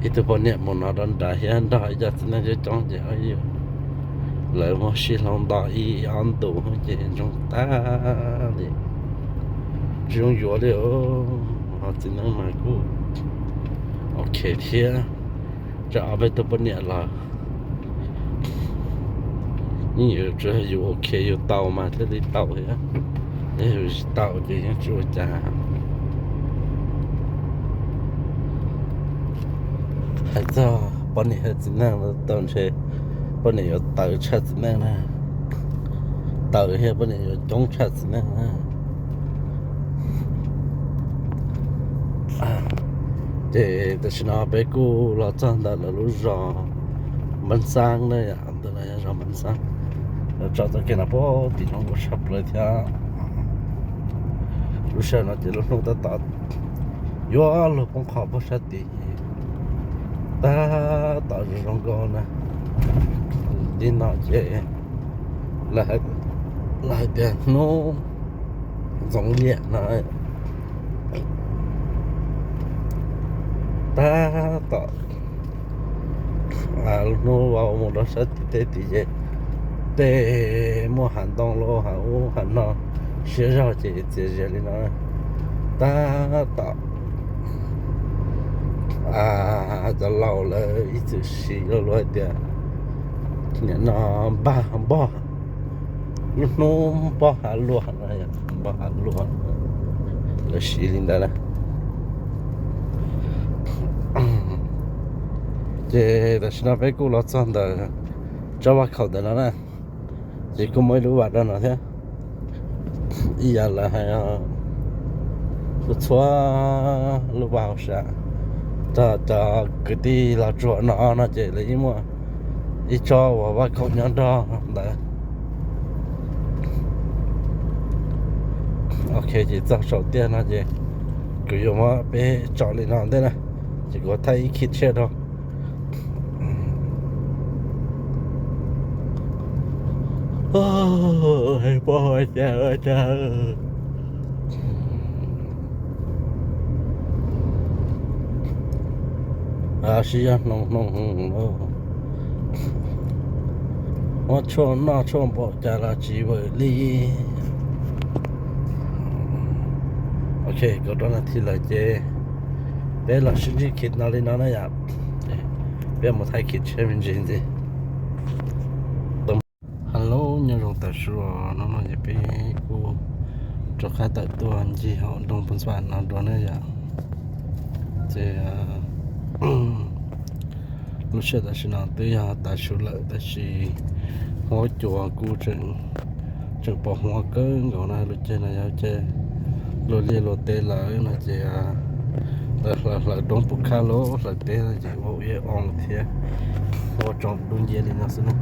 Ib tug poj niam mus no rau nrad thiab nrog ib co txiv neej coob coob ces lawv muab sib hloov nto ib ob ntus ces ntsoog tag li. Tsis zoo yuav li os. Ho txiv neej mas kuj ok thiab, tsam ob peb tug poj niam los yeej yuav tsum yus ok yus tau mas thiaj li tau thiab, yog yus tsis tau ces yeej tsis ua cas. Hais txog poj niam thiab txiv neej los tau ntshe poj niam yuav tawv tshaj txiv neej na, tawv thiab poj niam yuav coob tshaj txiv neej na. Ces tam sim no peb kuj los txog ntawm lawv lub zos Npab Xaab na yom, ntawm no yog zos Npab Xaab. Lawv tso txoj kev no puag tim no ua tshaj plaws thiab. Lub sij hawm no ces lub hnub tab tom yuav luag poob qho puag sab tid, tab tom zoo zoo nkauj na. Li no ces lawv hais tias hnub ntxoov liam no. Tab tom hnub vau mus rau sab tim teb tid ces tej muaj hav ntoo los hav ub hav no siab zog ces txias zias li no. Tab tom cov laus lawv ib txwm siv lo lus hais tias nim no npag npog, lub hnub npog hav luag no, npog hav luag, lawv siv li ntawd na. Ces tam sim no peb kuj los txog ntawm tsob vaj khaum ntawm no na, ces kuj muaj ib lub vas rau no thiab. Ib yam lawv hais, txhua lub vas hauv sam, txog cov kwv tij los tsuam no no ces lawv yeej muaj ib tsob uas vaj khaum nyob nrog ntawd. Ok, ces txog saum tiaj no ces kuv yuav muab peb tso li no ntej na, ces kuv thaij ib khib tshiab rau. Poj ua cas ua cas. Sib zog hnoos hnoos lauj. Muab tshuaj noj tshuaj npaum cas los tsis vwm li. Ok, kaum rau nas this lawm ces peb los sib ntsib khib no li no na yom. Peb mus thaij khib tshiab me ntsis ntxiv. Hello, nyob zoo tam sim no, hnub no ces peb kuj rov qab tawm tuaj ncig hauv nroog Phoos Xas no dua na yom. Ces lub sij hawm tam sim no twb yog tav su lawm tab sis huab cua kuj tseem pom huab kawg nkaus na. Lub caij no yog caij luag liaj luag teb lawm no ces lawv hlawv hlawv roob pub khab lawm, hlawv teb no ces ua ib oo thiab, ua tsoom dub nciab li no xwb na.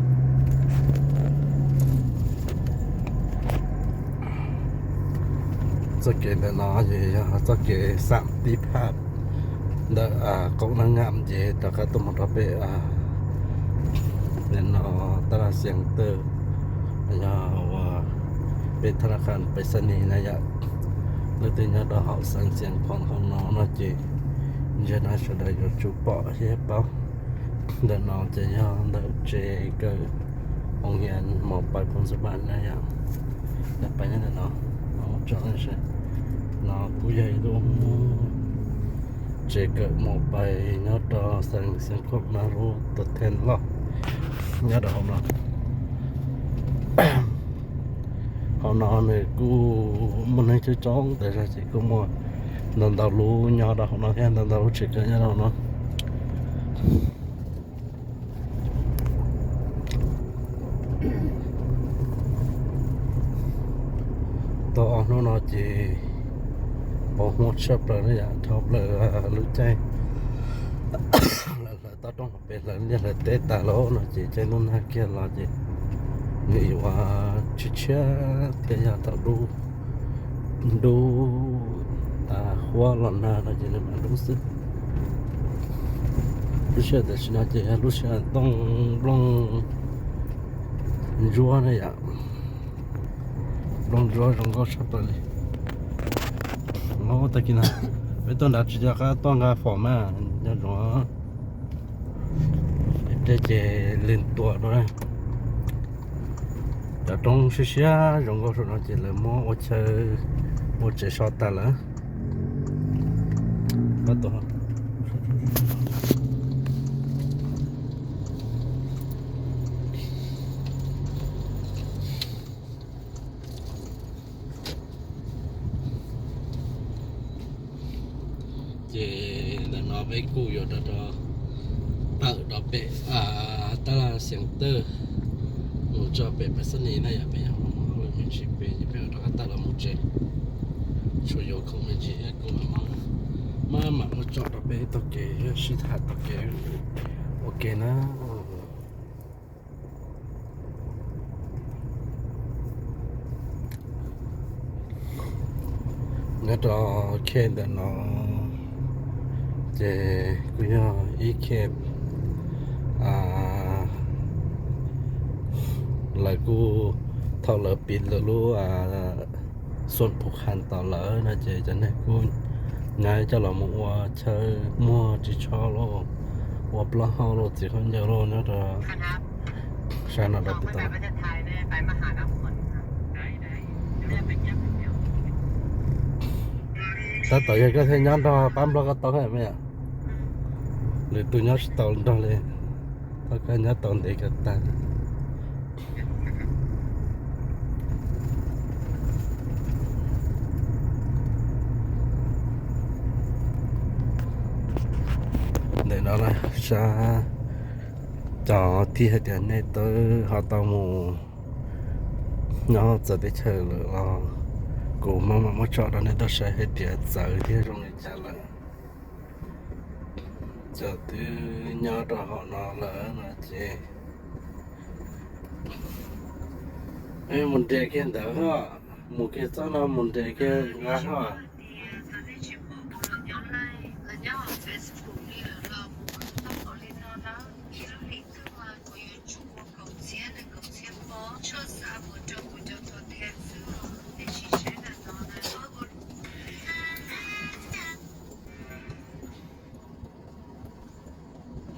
Txoj kev ntawm no ces yog txoj kev xam tib phaj ntawm qaum Nab Ngam ces rov qab tuaj mus rau pem nim no tab laj Xiav Tawj, yog uas pem thab laj qhas pais xab nis na yom. Leej twg nyob rau hauv xeev Xiav Phoom hauv no no ces ntsia no sawv daws yuav tsum pom thiab paub. Ntawm no ces yog ntawm tsev kawm hoo hias Maus Pais Phoos Xas Npas na yom. Pais nyob ntawm no, no kuj yog ib lub tsev kawm Maus Pais nyob rau xeev Xiav Khoom no, lub tuam thej loj nyob rau hauv no. Hauv no nws kuj muaj neeg coob coob tas zog ces kuj muaj ntau ntau lub nyob rau hauv no thiab, ntau ntau lub tsev kawm nyob rau hauv no. Tau ob hnub no ces pos huab tshaj plaws na yom, dhau plaws lub caij lawv hlawv toj roob hauv pes, hlawv liaj hlawv teb tas lawm no ces caij ntuj nag kiag los ces nws yuav tshiab tshiab thiab, yog thaum dub dub tas huab los nag no ces nws mam dub xwb. Lub sij hawm tam sim no ces yog lub sij hawm ntooj nplooj ntsuab na yom, nplooj ntsuab zoo nkauj tshaj plaws li. Tag kis no peb tuaj nrad tsis nco qab tuaj nqa fom mas nco ntsoov. Ces lwg tuam rau na. Cov roob siab siab zoo nkauj saum no ces lawv muab ua chaw ua tsev so tas lawm. Ces ntawm no peb kuj yuav rov rau tawm rau pem tab laj Xeev Tawj mus txog pem Paj Xab Nis na yom. Peb yog mus hauj lwm me ntsis pem ces peb yuav rov qab tawm los mus tsev. Tshuav yuav khoom me ntsis thiab kuv mam maj mam muab tso rau peb taug kev thiab sib tham taug kev ua ke na. Nyob rau khej ntawm no ces kuj yog ib khej lawv kuj, thaum lawv piv lawv lub xuam phuv khas tod lawm no ces cov neeg kuj nyob coj los mus ua chaw muag ris tsho lauj, ua plaub hau lauj, txiv khaub ncaws lauj nyob rau sab no rau pem tod. Tab tom yog koj thiaj nyob nrog pab nplog koj tau thiab me yom? Lwm tus nyob tsis tau nrog li, thaum koj nyob tau ntev kawg tag. Ntawm no sab cov thib hais tias nej twb ho tau mus nyob txawv teb chaws lawm los kuv mam mam muab tso rau nej tau saib hais tias txawv thiab zoo li cas lawm. Cov twb nyob rau hauv no lawm no ces mus nres kiag ntawd ho, mus kiag txoj no mus nres kiag nqa ho.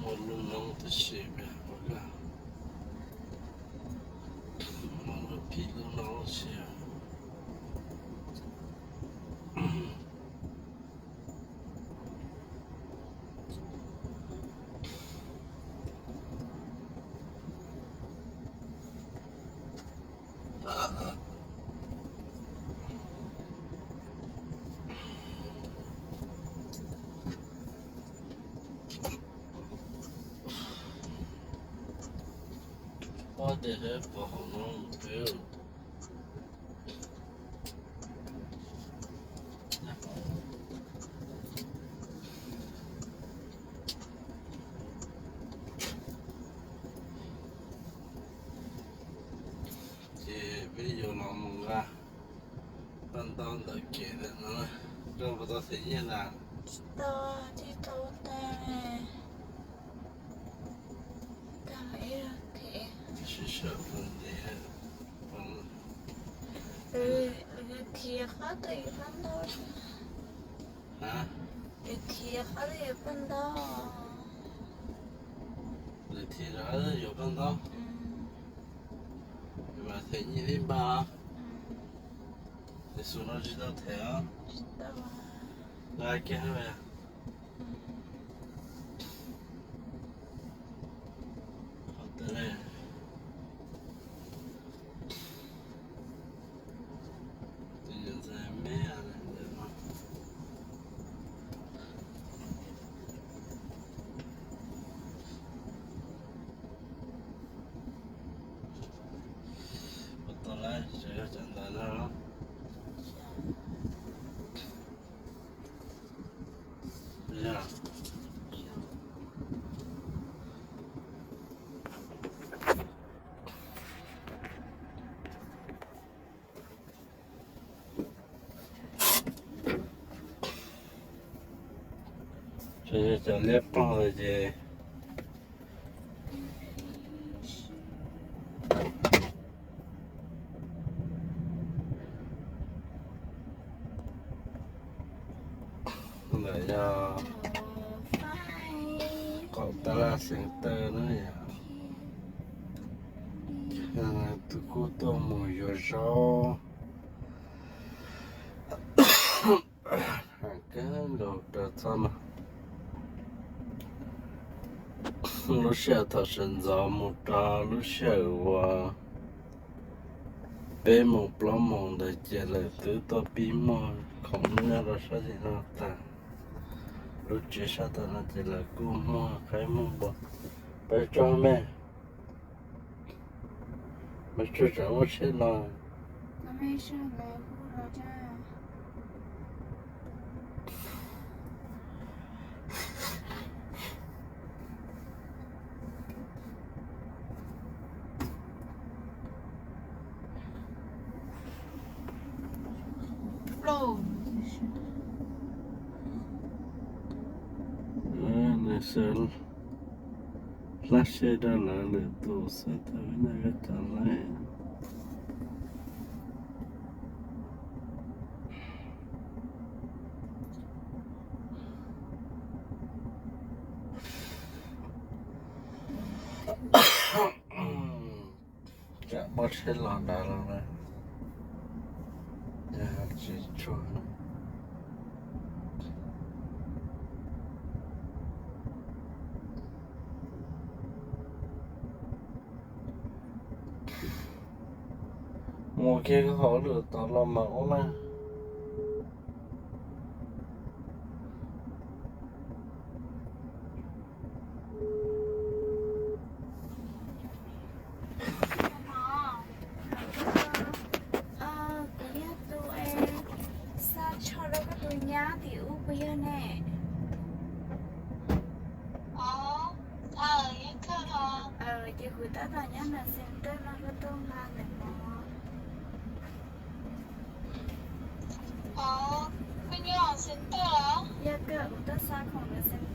Muaj lub noob tab sis muaj lub phim lub noob tab sis. Pob tias seb pov hauv no mus twb. Ces peb yuav los mus nqa paj ntaub ntawm kev ntawm no. Koj puas tau them nyiaj ntag? Tsis tau, tsis tau tas. Tag ib los them. Sib sawv tus ntiav. Lwm thiaj qab tau yuav paj ntaub. Lwm thiaj qab tau yuav paj ntaub. Lwm thiaj rov qab yuav paj ntaub. Mas them nyiaj ib npag. Tes xus no tsis tau them os. Nqa kiag. Qhov twg ne? Tus nyuam ntxhais me ntawm no. Ua tau lawm, tseem yog cov ntawd no los? Cov liab ploog ces ntawm yog qaum tab laj Xeev Tawj na yom. kuj tuaj mus yuav zaub. Ham kawg nkaus rau txhob no. Lub sij hawm thaum sawv ntxov mus rau lub sij hawm uas peb moos plaub moos ntawd ces lawv twb tuaj pib muag khoom nyob rau sab tim no tag. Lub tsev sab tom no ces lawv kuj muag qaib muag npua. Peb tso me, peb tso tsam muaj tsheb los. Nws xav hlab seb rau lawv lwm tus xwb tau nyob koj cov laib. Tsam muaj tsheb los nrad los na, yog tsis tshua. Mus kiag hauv lwm tod los mas ub na. Kuv yog tus es xa tsho rau koj tus nyab tim ub puas yog ne? Ces kuv tab tom nyob ntawm center no, koj tuaj nqa ntawm no. Yog kawg, kuv tuaj xa khoom ntawm center.